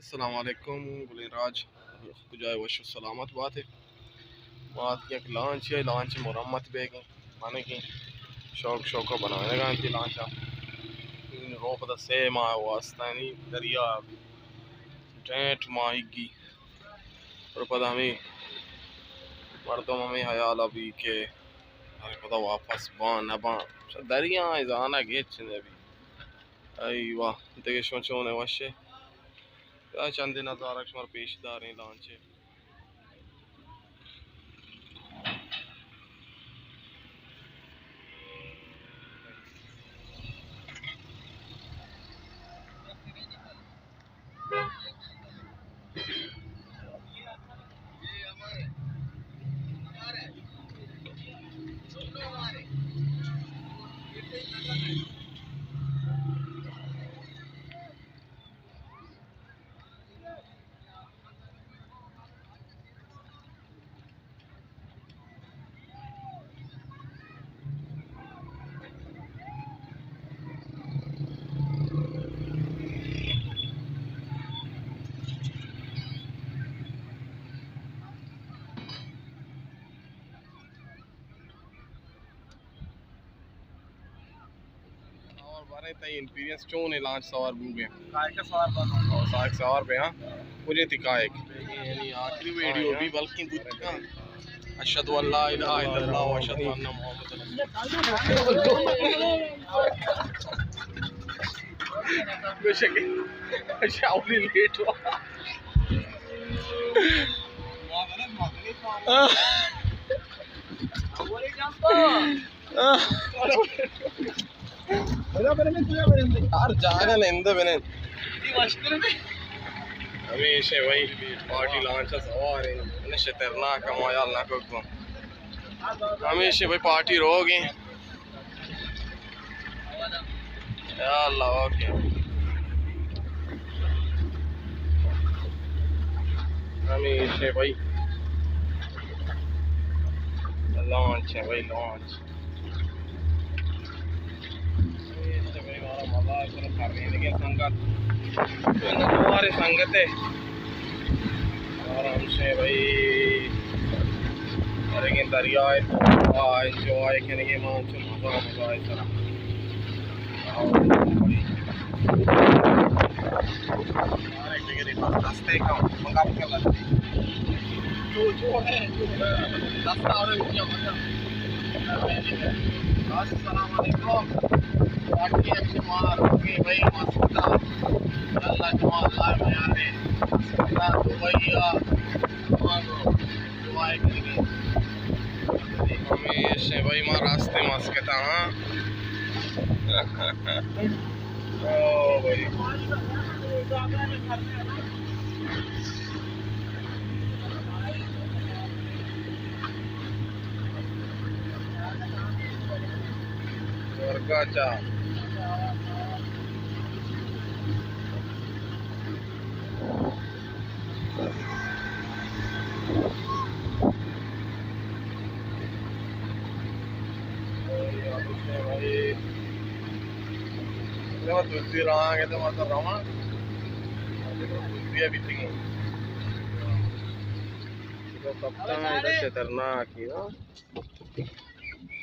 السلام علیکم گلیں راج، کجائے وش و سلامت باتے۔ ما اتکیں یک لانچے، لانچ مرمت بیگیں، بنگیں، شوق شوق بنائینگا انت لانچا۔ این رو پدا سے ماہ واسطانی دریا ٹینٹ ماہیگی۔ اور پدا ہمیں مردم ہمیں حیال ابھی کہ ارے پدا واپس باں نہ باں۔ دریا زانگ ہچ نہ بی۔ ای واہ، دگہ شما چون ئے، وش ئے؟ یا چندے نظارگ شمار پیش داریں لانچ ئے۔ اور بارے تئی ایکسپیرینس چون ئے لانچ سوار بوگے؟ سائیکل سوار بنو۔ اور سائیکل سوار بے، ہاں۔ مجھے تی کائک۔ یعنی آخری ویڈیو بھی بلکہ بوت کا۔ اشہد ان لا الہ الا اللہ و اشہد ان محمد رسول اللہ۔ بے شک۔ شاولی لیٹ ہوا۔ ہر جاگہ نندے بنند۔ ہمیشہ بھائی پارٹی لانچ سوار ہیں، انہیں شترناک ہم خیال نہ کو۔ ہمیشہ بھائی پارٹی روگ ہیں۔ یا اللہ، اوکے۔ ہمیشہ بھائی لانچ ہے، بھائی لانچ۔ ہمیشہ بھائی ہمارا مزہ ہے، سنگت، سنگت، ہمارے سنگت ہے۔ آرام سے بھائی، ارے دریائے تو انجوائے کریں گے، مان چو مزہ، مزہ ہے سر۔ رستے کا منگا کے لگتے۔ جو، جو ہے، جو ہے۔ رستہ اور کیا مزہ۔ السلام علیکم۔ باقی اچھے مار، اوکے بھائی، مست تھا۔ اللہ جمال، اللہ میارے۔ اللہ دبئی آ۔ ہمیش ہے بھائی، ما راستے مسکتا، ہاں۔ او بھائی۔ ورگا چا۔ خطرناک ہے نا۔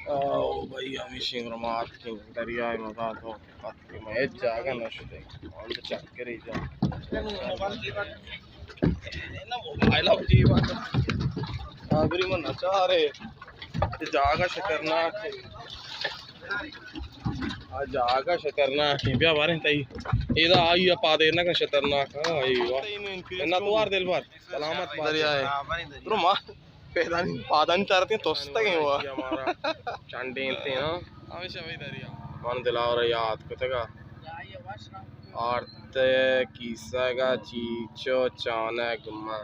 او بھائی، ہمیشی عمر ما اتکیں دریائے مزا تو اتکیں، ما ہچ جاگہ نہ شتیں، ہم چکری جا۔ موبائل اب جی بات۔ آبری من نچارے، یہ جاگہ شترناک ہے۔ آ جاگہ شترناک ہے، بیا باریں تئی۔ ایدا آئی پادے نہ شترناک، ہاں، آئی واہ۔ نہ توار دل بار، سلامت بات۔ دریا ہے۔ درو ما پیدانی، پادانی چارتیں توستگیں وا۔ ہمارا چنڈینتے، ہاں۔ ہمیشہ وہی دریا۔ من دلاور یاد کتگا۔ آرت کیسگا چیچو چانگ ما۔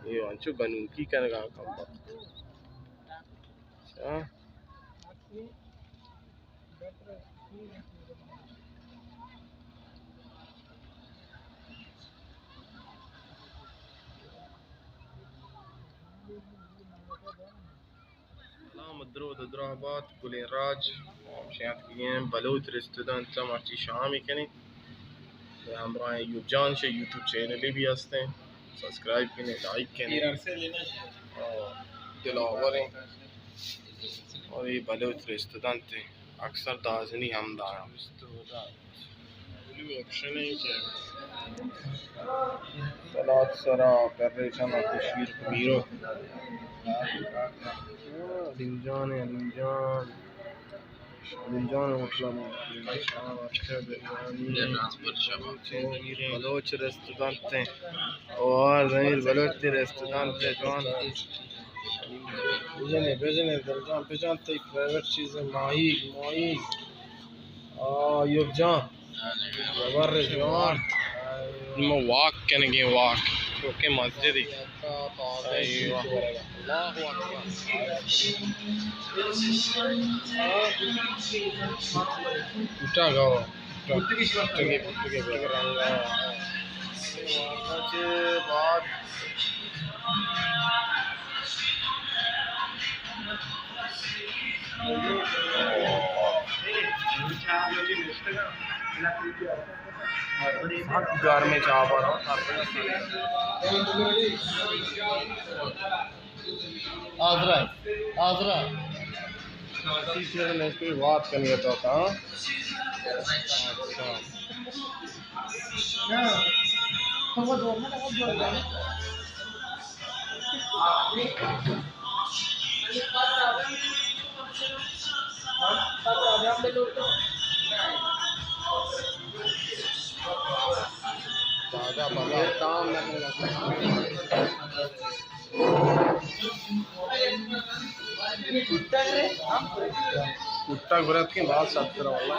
یہ انچو بنوکی کنگا کم وقت۔ اچھا۔ سلام، درود و دراہ بات گلیں راج۔ شما اتکگیں بلوچ ریسٹورنٹ ءَ، مرچی شامی کنیں۔ ہمراہ ایوب جان شے یوٹیوب چینل بھی ہستیں، سبسکرائب کنے، لائک کنے۔ اور دلاور ہیں۔ اور یہ بلوچ ریستورانٹ ہیں، اکثر دازنی ہم دایا۔ سلاد سرا پریشان کشمیر میرو۔ علی جان، علی جان۔ علی جان، مطلب، بلوچ ریستورانٹ ہیں۔ او، ضمیر بلوچ ریستورانٹ ہے، جان۔ بجنے، بجنے، دل جان، بجان، تئی فیورٹ چیز ہے ماہی، ماہی۔ آ، ایوب جان۔ زبر جوان۔ ما واک کنگیں، واک۔ چوکیں مسجد۔ ایوہ۔ اللہ اکبر۔ بوٹا گاؤ۔ بوٹا۔ بوٹا کے، بوٹا کے رنگا۔ بعد سک گرمیں چاہ پر۔ آزرا، آزرا۔ اسی چیز میں اس کی بات کرنی ہے تو کہاں؟ اچھا۔ کٹا گرات کے بعد ستر واللہ۔